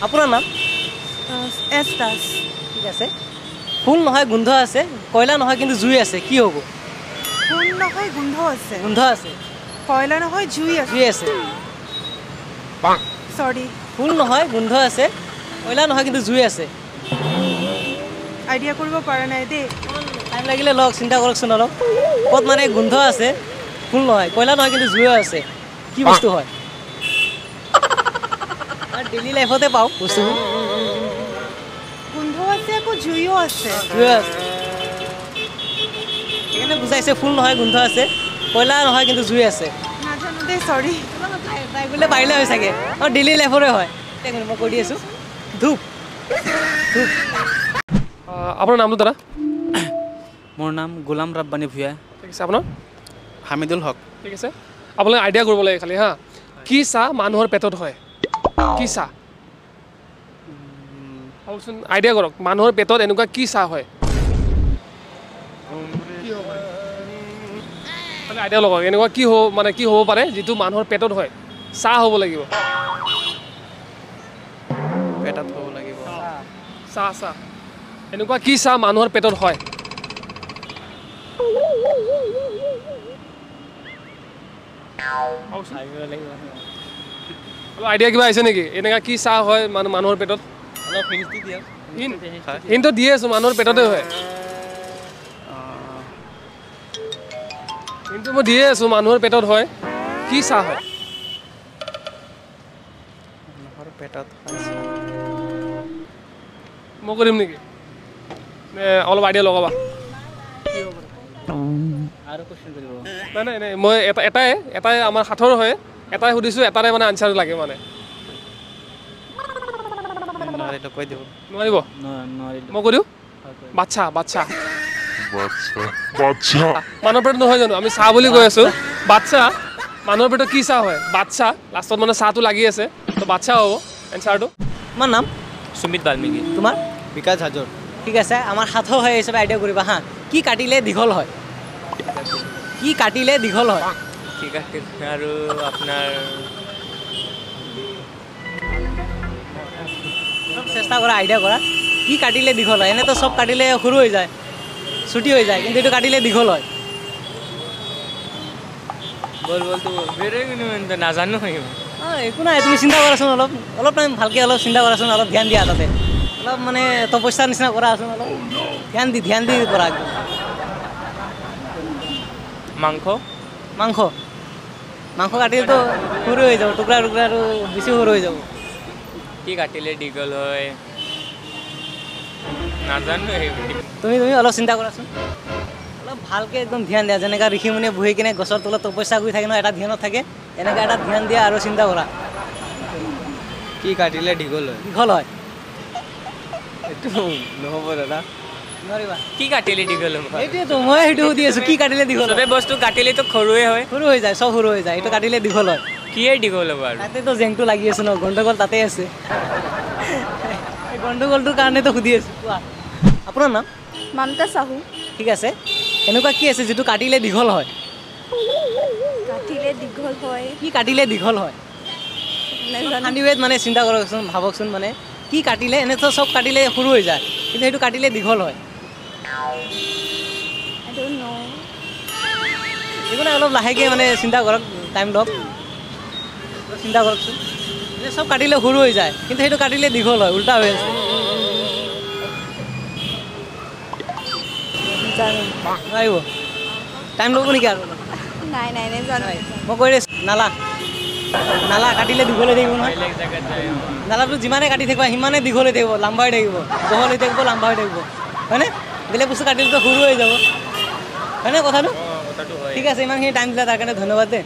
আপোনাৰ নাম? এছ দাস। ঠিক আছে। ফুল নহয় গোন্ধ আছে, কয়লা নহয় কিন্তু জুই আছে, কি হ'ব? ফুল নহয় গোন্ধ আছে, গোন্ধ আছে, কয়লা নহয় জুই আছে, জুই আছে। চৰি, ফুল নহয় গোন্ধ আছে, কয়লা নহয় কিন্তু জুই আছে। আইডিয়া কৰিব পৰা নাই দেই। টাইম লাগিলে লওক, চিন্তা কৰকচোন অলপ। ক'ত মানে গোন্ধ আছে, ফুল নহয়, কয়লা নহয় কিন্তু জুই আছে, কি বস্তু হয়? ডেইলি লাইফতে পাওঁ বস্তুবোৰ। গোন্ধ আছে আকৌ জুইও আছে, জুইও আছে, সেইকাৰণে বুজাইছে ফুল নহয় গোন্ধ আছে, কয়লা নহয় কিন্তু জুই আছে। নাজানো দেই, চৰি। ট্ৰাই কৰিলে পাৰিলে হয় চাগে, অঁ ডেইলি লাইফৰে হয়। মই কৈ দি আছোঁ, ধূপ। ধূপ। আপোনাৰ নামটো দাদা? মোৰ নাম গোলাম ৰাব্বানী ভূঞা। ঠিক আছে। আপোনাৰ? হামিদুল হক। ঠিক আছে। আপোনালোকে আইডিয়া কৰিব লাগে খালি, হা। কি চাহ মানুহৰ পেটত হয়? কি চাহ ভাবকচোন, আইডিয়া কৰক, মানুহৰ পেটত এনেকুৱা কি চাহ হয়? কি হ'ব পাৰে? খালি আইডিয়া লগাওক, এনেকুৱা কি হ'ব, মানে কি হ'ব পাৰে যিটো মানুহৰ পেটত হয়? চাহ হ'ব লাগিব, পেটত হ'ব লাগিব চাহ। চাহ, এনেকুৱা কি চাহ মানুহৰ পেটত হয়? অলপ আইডিয়া কিবা আহিছে নেকি? এনেকুৱা কি চাহ হয় মানে মানুহৰ পেটত? হিণ্টটো দিয়ে আছোঁ, মানুহৰ পেটতে হয়। হিণ্টটো মই দিয়ে আছোঁ, মানুহৰ পেটত হয়। কি চাহ হয়? মানুহৰ পেটত হয়। মই কৰিম নেকি? নে অলপ আইডিয়া লগাবা? নাই নাই নাই, মই এটাই এটাই আমাৰ সাঁথৰ হয়, এটাই সুধিছোঁ, এটাৰে মানে আনচাৰ লাগে মানে। নোৱাৰিব? মই কৈ দিওঁ, বাচ্ছা। বাচ্ছা, মানুহৰ পেটত নহয় জানো? আমি চাহ বুলি কৈ আছোঁ, বাচ্ছা। মানুহৰ পেটত কি চাহ হয়? বাচ্ছা। লাষ্টত মানে চাহটো লাগি আছে, তো বাচ্ছা হ'ব এনচাৰটো। তোমাৰ নাম? সুমিত বাল্মীকি। তোমাৰ? বিকাশ হাজৰ। ঠিক আছে। আমাৰ সাঁথৰ হয় হিচাপে আইডিয়া কৰিবা, হা। কি কাটিলে দীঘল হয়? কি কাটিলে দীঘল হয়? কি কাটিলে আৰু আপোনাৰ অলপ চেষ্টা কৰা, আইডিয়া কৰা, কি কাটিলে দীঘল হয়? এনেতো চব কাটিলে সৰু হৈ যায়, ছুটি হৈ যায়, কিন্তু এইটো কাটিলে দীঘল হয়। বল বলতো নাজানো। অঁ, একো নাই, তুমি চিন্তা কৰাচোন অলপ, অলপ টাইম ভালকৈ অলপ চিন্তা কৰাচোন, অলপ ধ্যান দিয়া তাতে, অলপ মানে তপস্যাৰ নিচিনা কৰাচোন, অলপ ধ্যান দি, ধ্যান দি কৰা একদম। মাংস। মাংস, মাংস কাটিলেতো সৰু হৈ যাব, টুকুৰা টুকুৰা আৰু বেছি সৰু হৈ যাব। কি কাটিলে দীঘল হয় নাজানো। তুমি তুমি অলপ চিন্তা কৰাচোন, অলপ ভালকৈ একদম ধ্যান দিয়া, যেনেকৈ ঋষিমুনিয়ে বহি কিনে গছৰ তলত তপস্যা কৰি থাকে ন, এটা ধ্যানত থাকে, এনেকৈ এটা ধ্যান দিয়া আৰু চিন্তা কৰা। কি কাটিলে দীঘল হয়? দীঘল হয় এইটো নহ'ব দাদা, নোৱাৰিবা। কি কাটিলে দীঘল হ'ব? সেইটোৱেতো মই সেইটো সুধি আছোঁ, কি কাটিলে দীঘল হয়? চবে বস্তু কাটিলেতো সৰুৱে হয়, সৰু হৈ যায়, চব সৰু হৈ যায়, এইটো কাটিলে দীঘল হয়। কিয়ে দীঘল হ'ব আৰু? তাতেতো জেংটো লাগি আছে ন, গণ্ডগোল তাতে আছে, এই গণ্ডগোলটোৰ কাৰণেতো সুধি আছোঁ। কোৱা, আপোনাৰ নাম? মমতা চাহু। ঠিক আছে। এনেকুৱা কি আছে যিটো কাটিলে দীঘল হয়? কাটিলে দীঘল হয়? কি কাটিলে দীঘল হয়? ফানি ৱেত মানে চিন্তা কৰকচোন, ভাবকচোন, মানে কি কাটিলে, এনেতো চব কাটিলে সৰু হৈ যায়, কিন্তু সেইটো কাটিলে দীঘল হয়। একো নাই, অলপ লাহেকৈ মানে চিন্তা কৰক, টাইম লওক, চিন্তা কৰকচোন। চব কাটিলে সৰু হৈ যায়, কিন্তু সেইটো কাটিলে দীঘল হয়, উল্টা হৈ আছে। নোৱাৰিব? টাইম ল'ব নেকি আৰু? নাই নাই নাই, মই কৈ দিছোঁ, নালা। নালা কাটিলে দীঘল হৈ থাকিব নহয়। নালাটো যিমানে কাটি থাকিবা সিমানে দীঘল হৈ থাকিব, লাম্বা হৈ থাকিব, বহল হৈ থাকিব, লাম্বা হৈ থাকিব, হয়নে? বেলেগ বস্তু কাটিলেতো সৰু হৈ যাব, হয়নে কথাটো? ঠিক আছে, ইমানখিনি টাইম দিলা তাৰ কাৰণে ধন্যবাদ দেই।